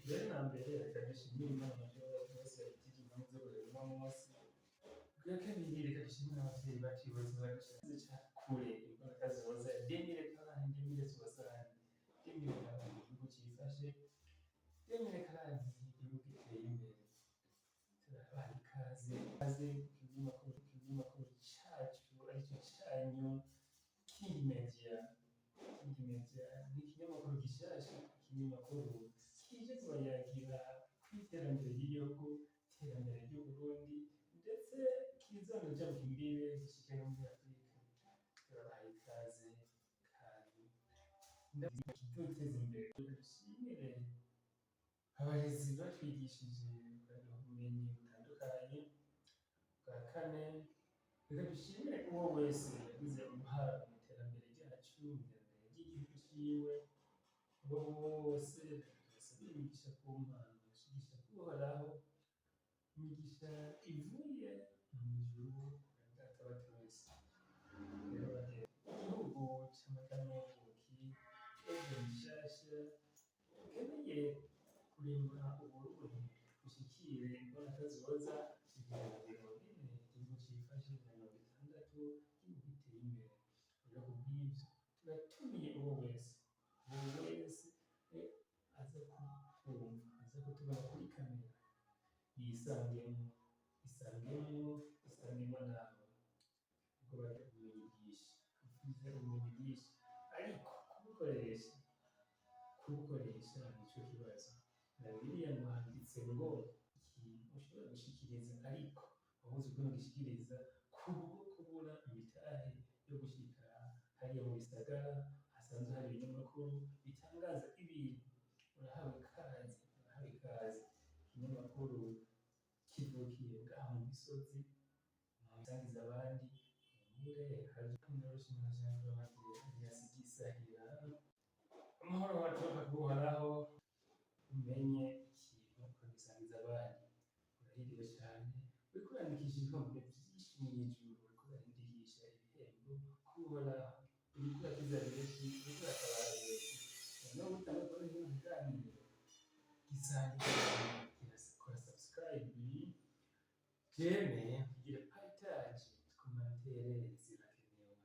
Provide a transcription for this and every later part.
Mbere na mbere, reka dushimire Imana mushobora byose yadutije impamvu zo kurera uno munsi. Bwa kabiri, reka dushimire abavyeyi bacu bose badushize kure imbaraga zoza 2040, 2060, 2040 igihugu cifashe, 2040 igihugu giteye imbere. Turabaha ikaze, ikaze ku kinyamakuru cacu aricyo canyu, King Media. King Media ni ikinyamakuru gishasha, ikinyamakuru kije kubayagira kw'iterambere ry'igihugu, iterambere ry'Uburundi, ndetse kizonaja mu imbibe gishike no muri Afurika. Turabaha ikaze kandi kiduteza imbere. Dushimire abarezi batwigishije, bakaduha ubumenyi butandukanye. Bwa kane, reka dushimire uwo wese yagize uruhara mu iterambere ryacu, mu iterambere ry'igihugu ciwe. Abo bose tubasabire imigisha ku Mana, imigisha k'Uhoraho, imigisha ivuye mw'ijuru kwa Data wa twese. Rero bagenzi, igihugu c'amata n'ubuki, ejo bishasha, dukeneye kurima Uburundi bushikire imbonakazoza 2040, igihugu cifashe, na 60 igihugu giteye imbere. Rero kubw'ivyo turatumiye uwo wese, uwo wese aza kutwumva, aza kutubona kuri kamera, yisangemwo, isangemwo, isangemwo nawe, kuko bafite ubumenyi bwinshi, bafite ubumenyi bwinshi, ariko kubukoresha nico kibazo. Na Bibiliya ngo handitse ngo ikintu ushobora gushikiriza, ariko wabuze ukuntu ugishikiriza kubwo kubura imitahe yo gushika hariya mu bisagara hasanzwe hari ibinyamakuru bitangaza ibintu. Urahawe ikaze, urahawe ikaze. Ikinyamakuru kivukiye ngaha mu misozi, musangiza abandi mure haje Alias Gisahira. Amahoro waturuka kuhoraho, umenye ikintu ukagisangiza abandi. Urahiriwe cyane, uriko urandikisha ibihembo vyinshi mw'ijuru, uriko urandikisha ibihembo kuhoraho, uriko urakiza benshi, uriko uratabara benshi. Noneho utanga kubona kino kiganiro, gisangiza, kora subscribe, j'aime, ugire partage, commentaire zirakenewe.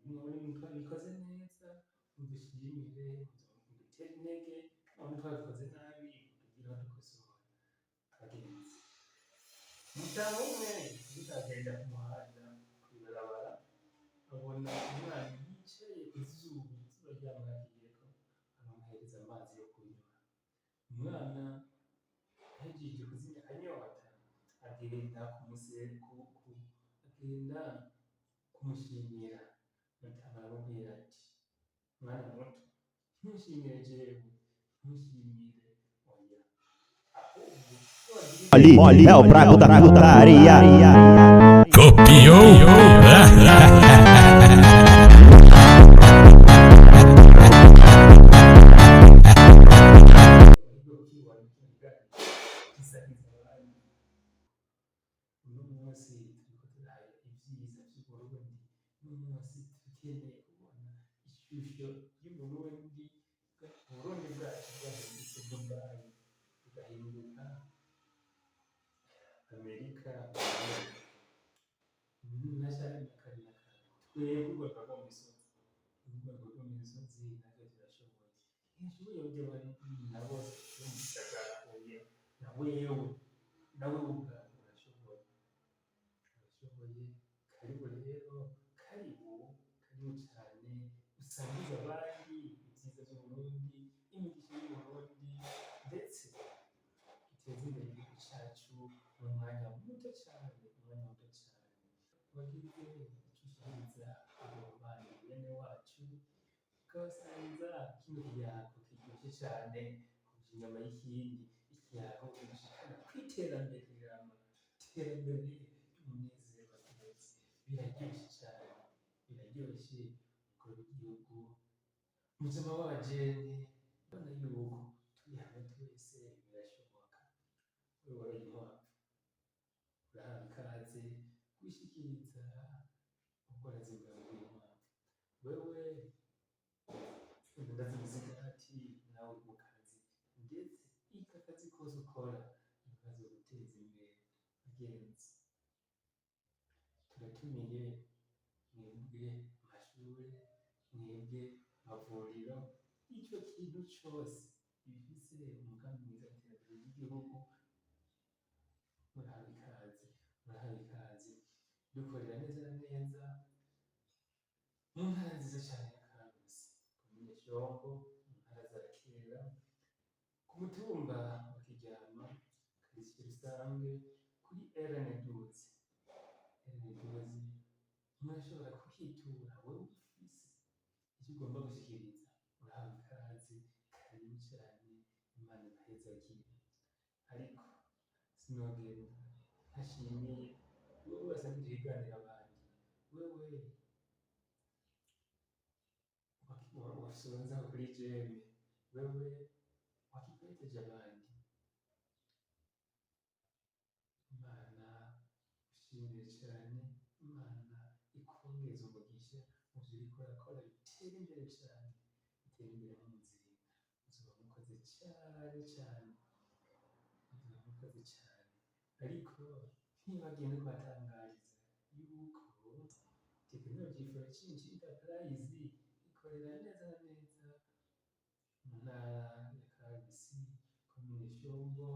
Muri twabikoze neza mudushimire, mudutere intege, none twabikoze nabi mutubwire aho dukosora. Abagenzi, umutama umwe ariko aragenda ku muhanda, kw'ibarabara, abona umwana yicaye ku zuba, izuba ryamwakiyeko, aramuhereza amazi yo kunywa. Umwana ahejeje kuzimya akanyota, agenda kumuse ku, ku, agenda kumushimira. Mutama aramubwira ati: "Mwana muto, ntushimire jewe, ntushimire, oya, ahubwo Ali é o brabo da putaria. Copiou? Amahirwe ukibona kino kiganiro, gisangiza abandi. Uno munsi turiko turaya ivyiza vy'Uburundi. Uno munsi dukeneye kubona ishusho y'Uburundi, Uburundi bwacu bwahindutse Dubai, bugahinduka Amerika na cane na kare na kare. Twebwe urwaruka rwo mu misozi, urwaruka rwo mu misozi natwe turashoboye. Ntibashoboye burya bari nabo bo mu gisagara, oya, na wewe, nawe ubwawe urashoboye, urashoboye. Karibu rero, karibu, karibu cane, usangize abandi ivyiza vy'Uburundi, imigisha y'Uburundi, ndetse duteze imbere igihugu cacu mu mwanya muto cane, mu mwanya muto cane. Wagize ico ushikiriza abo bandi bene wacu, ukabasangiza kino kiyago kiryoshe cane kurusha inyama y'ikindi, ikiyago kidushikana kw'iterambere rirama, iterambere ry'umunezero. Bagenzi, biraryoshe cane, biraryoshe. Umukuru w'igihugu, muzima w'abajene, ubona yuko turi hamwe twese birashoboka. Wewe woroye inkwavu, urahawe ikaze kwishikiriza ubworozi bwawe bw'inkwavu. Wewe udandaza imisigati, nawe uri mu kazi, ndetse kose ukora kazoguteza imbere. Bagenzi, turatumiye mwebwe amashure, mwebwe amavuriro, ico kintu cose gifise umugambi mwiza w'iterambere ry'igihugu, murahawe ikaze, murahawe ikaze. Dukorera neza na neza mu ntara nziza cane ya Karusi, komine Shombo, mu ntara za kera, ku mutumba wa Kiryama, karitiye Rusange, kuri RN12. RN12 murashobora kuhitura wewe ufise icyo ugomba gushikiriza, urahawe ikaze, karibu cane, Imana ibahezagire. Ariko sinogenda ntashimiye wewe wasangije ikiganiro abandi, wewe wasonza kuri j'aime, wewe wakipeteje abandi. Imana ushimire cane, Imana ikongeza umugisha mu vyo uriko urakora, bitere imbere cane, bitere imbere nk'umuzinga. Muzoba mukoze cane cane, muzoba mukoze cane. Ariko ntibagiye no kubatangariza yuko Technology for Change Enterprise ikorera neza na neza mu ntara ya Karusi, komine Shombo,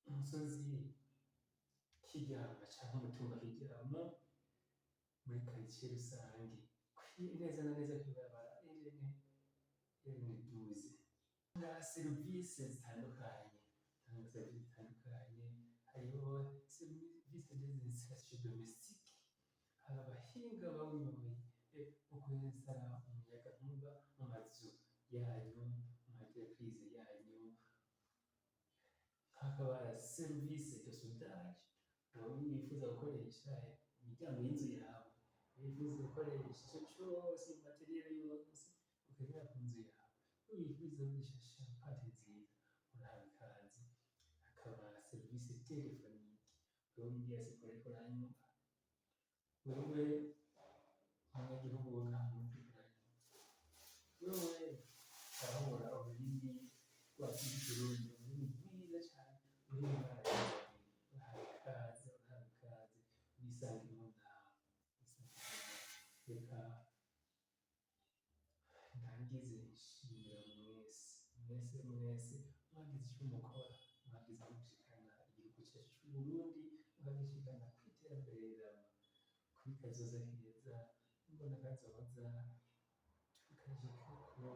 umusozi Kiryama canke umutumba Kiryama, muri quartier Rusange, neza na neza kw'ibarabara RN 12. Na serivisi zitandukanye, tanga serivisi zitandukanye, hariho service des installations domestiques, hari abahinga bawinyoye mu kwensitara umuyagankuba mu mazu yanyu, mu ma entreprise yanyu, hakaba service de soudage, wowe wifuza gukoresha imiryango y'inzu yawe, wifuza gukoresha ico cose, matériel yose ukenera ku nzu yawe, wifuza gukoresha charpente nziza, urahawe ikaze. Hakaba service téléphonique, wewe muri diaspora uriko uranyumva, wewe umunyagihugu wo ngaha mu Burundi uriko uranyumva, wewe urahora ururimi rwacu rw'Ikirundi, ururimi rwiza cane, ururimi Imana yaduhaye, urahawe ikaze, urahawe ikaze, wisangemo nawe, wisangemo nawe. Reka ndangize nshimira mwese, mwese mwese mwagize ico mukora, mwagize aho mushikana igihugu cacu c'Uburundi, mukagishikana kw'iterambere rirama, kuri kazoza keza, imbona kazoza tukashikako.